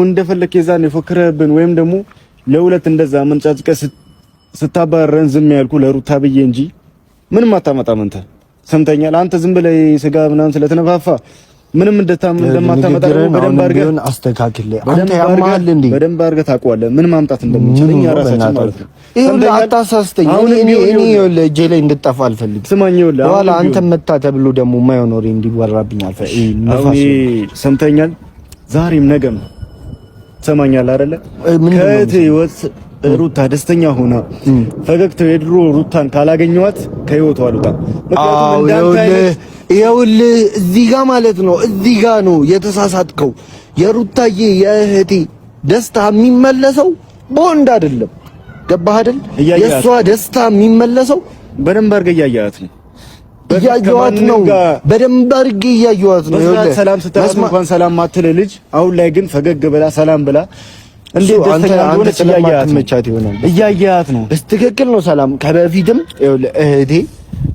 እንደፈለክ የዛን የፎከረብን ወይም ደግሞ ለሁለት እንደዛ መንጫጭቀህ ስታባረን ዝም ያልኩ ለሩታ ብዬ እንጂ ምንም አታመጣም። አንተ ሰምተኛል። አንተ ዝም ብለህ ስጋ ምናምን ስለተነፋፋ ምንም እንደማታመጣ ደግሞ በደንብ አድርገህ አስተካክል። አንተ ያማል እንዴ? በደንብ አድርገህ ታውቀዋለህ፣ ምን ማምጣት እንደምንችል እኛ ራሳችን ማለት ነው። ይኸውልህ አታሳስተኝ። እኔ ይኸውልህ እጄ ላይ እንድጠፋ አልፈልግም። ስማኝ፣ ይኸውልህ በኋላ አንተ መታ ተብሎ ደግሞ የማይሆን ወሬ እንዲወራብኝ አልፈልግም። ሰምተኛል። ዛሬም ነገም ትሰማኛለህ አይደለ? ከእህቴ ህይወት ሩታ ደስተኛ ሆና ፈገግታው የድሮ ሩታን ካላገኘኋት ከህይወቷ አልወጣም። ምክንያቱም ይኸውልህ እዚህ ጋ ማለት ነው፣ እዚህ ጋ ነው የተሳሳትከው። የሩታዬ የእህቴ ደስታ የሚመለሰው በወንድ አይደለም። ገባህ አይደል? የእሷ ደስታ የሚመለሰው በደንብ አድርገህ እያየሃት ነው እያየኋት ነው። በደንብ አድርጌ እያየኋት ነው። ይኸውልህ ሰላም ስትላት እንኳን ሰላም ማትል ልጅ አሁን ላይ ግን ፈገግ ብላ ሰላም ብላ እንዴት ደስተኛ እንደሆነች እያየሃት ይሆናል። እያየሃት ነው። ትክክል ነው። ሰላም ከበፊትም ይኸውልህ እህቴ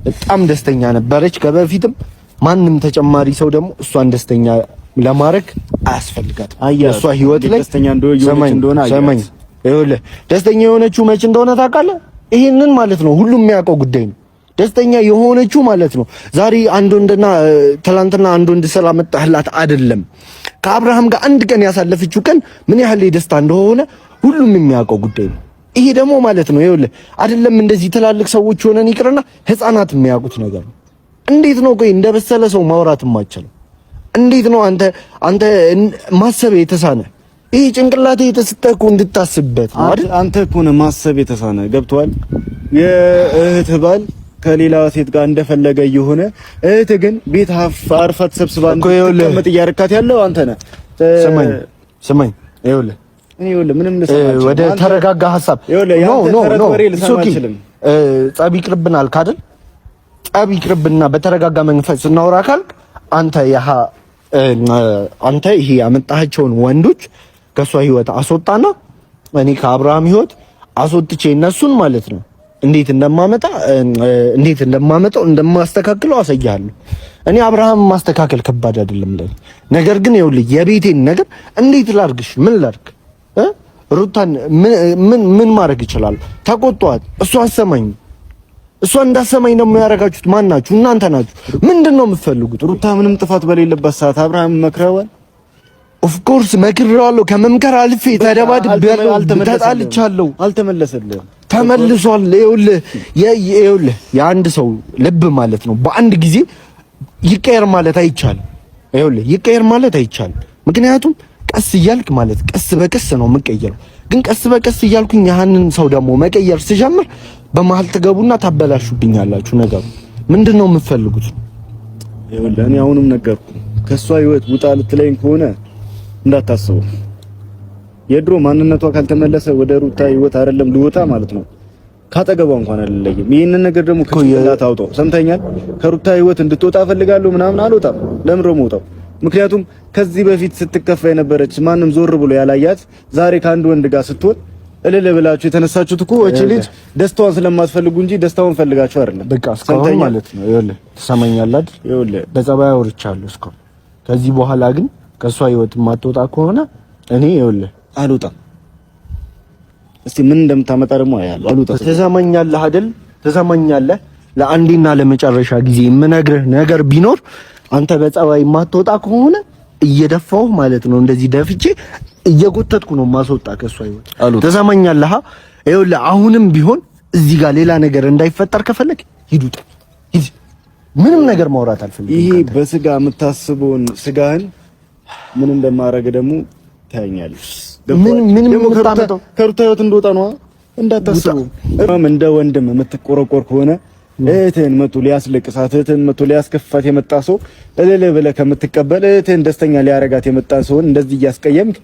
በጣም ደስተኛ ነበረች ከበፊትም። ማንም ተጨማሪ ሰው ደግሞ እሷን ደስተኛ ለማድረግ አያስፈልጋትም። እሷ ህይወት ላይ ደስተኛ እንደሆነ ሰማኝ። ይኸውልህ ደስተኛ የሆነችው መች እንደሆነ ታውቃለህ? ይሄንን ማለት ነው ሁሉም የሚያውቀው ጉዳይ ነው። ደስተኛ የሆነችው ማለት ነው ዛሬ አንድ ወንድና ትላንትና አንድ ወንድ ስላመጣህላት አይደለም። ከአብርሃም ጋር አንድ ቀን ያሳለፈችው ቀን ምን ያህል የደስታ እንደሆነ ሁሉም የሚያውቀው ጉዳይ ነው። ይሄ ደግሞ ማለት ነው ይኸውልህ አይደለም እንደዚህ ትላልቅ ሰዎች ሆነን ይቅርና ህፃናት የሚያውቁት ነገር ነው። እንዴት ነው ቆይ እንደበሰለ ሰው ማውራት የማይችለው? እንዴት ነው አንተ አንተ ማሰብ የተሳነ? ይሄ ጭንቅላቴ የተሰጠህ እኮ እንድታስብበት ነው አይደል? አንተ እኮ ነህ ማሰብ የተሳነ። ገብቶሃል? የእህትህ ባል ከሌላ ሴት ጋር እንደፈለገ እየሆነ እህትህ ግን ቤት አርፋ ተሰብስባ እንድትቀመጥ እያረካት ያለው አንተ ነህ። ስማኝ ስማኝ፣ ይኸውልህ ምንም ወደ ተረጋጋ ሀሳብ no no no፣ ጸብ ይቅርብን አልክ አይደል? ጸብ ይቅርብና በተረጋጋ መንፈስ እናውራ ካልክ አንተ ያሃ አንተ ይሄ ያመጣሃቸውን ወንዶች ከሷ ህይወት አስወጣና እኔ ከአብርሃም ህይወት አስወጥቼ እነሱን ማለት ነው እንዴት እንደማመጣ እንዴት እንደማመጣው እንደማስተካክለው አሳይሃለሁ። እኔ አብርሃም ማስተካከል ከባድ አይደለም ለኔ። ነገር ግን ይኸውልህ የቤቴን ነገር እንዴት ላርግሽ? ምን ላርግ? ሩታን ምን ምን ማድረግ ይችላል? ተቆጧት። እሷ አሰማኝ። እሷ እንዳሰማኝ ደግሞ ያደረጋችሁት ማን ናችሁ? እናንተ ናችሁ። ምንድን ነው የምትፈልጉት? ሩታ ምንም ጥፋት በሌለበት ሰዓት አብርሃም መክረዋል። Of course መክሬዋለሁ። ከመምከር አልፌ ተደባድቤያለሁ፣ ተጣልቻለሁ። አልተመለሰልህም። ተመልሷል። ይኸውልህ ይኸውልህ የአንድ ሰው ልብ ማለት ነው በአንድ ጊዜ ይቀየር ማለት አይቻልም። ይኸውልህ ይቀየር ማለት አይቻልም። ምክንያቱም ቀስ እያልክ ማለት ቀስ በቀስ ነው የምቀየረው። ግን ቀስ በቀስ እያልኩኝ ያህንን ሰው ደግሞ መቀየር ስጀምር በመሀል ትገቡና ታበላሹብኛላችሁ። ነገሩ ምንድን ነው የምትፈልጉት? ይኸውልህ እኔ አሁንም ነገርኩ፣ ከእሷ ህይወት ውጣ ልትለኝ ከሆነ እንዳታስበው። የድሮ ማንነቷ ካልተመለሰ ወደ ሩታ ህይወት አይደለም ልወጣ ማለት ነው፣ ካጠገቧ እንኳን አልለይም። ይህንን ነገር ደግሞ ከጭንቅላት አውጣው። ሰምተኛል? ከሩታ ህይወት እንድትወጣ እፈልጋለሁ ምናምን አልወጣም። ለምን ነው የምወጣው? ምክንያቱም ከዚህ በፊት ስትከፋ የነበረች ማንም ዞር ብሎ ያላያት ዛሬ ከአንድ ወንድ ጋር ስትሆን እልል ብላችሁ የተነሳችሁት እኮ እቺ ልጅ ደስታዋን ስለማትፈልጉ እንጂ ደስታውን ፈልጋችሁ አይደለም። በቃ እስካሁን ማለት ነው። ይኸውልህ ትሰማኛለህ አይደል? ይኸውልህ በጸባይ አውርቻለሁ እስካሁን። ከዚህ በኋላ ግን ከእሷ ህይወት የማትወጣ ከሆነ እኔ ይኸውልህ አልወጣም። እስቲ ምን እንደምታመጣ ደግሞ አያለሁ። አልወጣም። ትሰማኛለህ አይደል? ትሰማኛለህ? ለአንዴና ለመጨረሻ ጊዜ የምነግርህ ነገር ቢኖር አንተ በጸባይ የማትወጣ ከሆነ እየደፋሁ ማለት ነው፣ እንደዚህ ደፍቼ እየጎተትኩ ነው ማስወጣ ከእሷ ህይወት። ትሰማኛለህ? ይኸውልህ አሁንም ቢሆን እዚህ ጋር ሌላ ነገር እንዳይፈጠር ከፈለግ ሂድ፣ ውጣ፣ ሂድ። ምንም ነገር ማውራት አልፈልግም። ይሄ በስጋ የምታስበውን ስጋህን ምን እንደማደርግ ደግሞ ታያኛለህ። ምን ምን የምታመጣው ከሩታ ህይወት እንደወጣ ነው እንዳታስቡ። እንደ ወንድም የምትቆረቆር ከሆነ እህትህን መቶ ሊያስለቅሳት እህትህን መቶ ሊያስከፋት የመጣ ሰው እልል ብለህ ከምትቀበል እህትህን ደስተኛ ሊያረጋት የመጣ ሰውን እንደዚህ እያስቀየምክ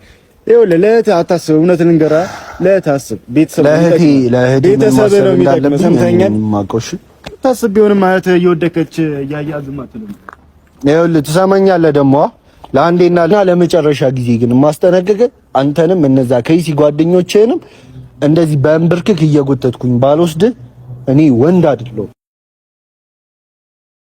ይኸውልህ፣ ለእህትህ አታስብ። እውነት ልንገርህ፣ ለእህትህ አስብ። ቤተሰብ ቤተሰብ ነው የሚጠቅምህ። ሰምተኸኛል? ታስብ ቢሆንም እህትህ እየወደቀች እያየህ ዝም አትልም። ይኸውልህ ትሰማኛለህ ደግሞ ለአንዴና ለመጨረሻ ጊዜ ግን ማስጠነቀቅ አንተንም እነዛ ከይሲ ጓደኞችህንም እንደዚህ በእንብርክክ እየጎተትኩኝ ባልወስድ እኔ ወንድ አይደለሁም።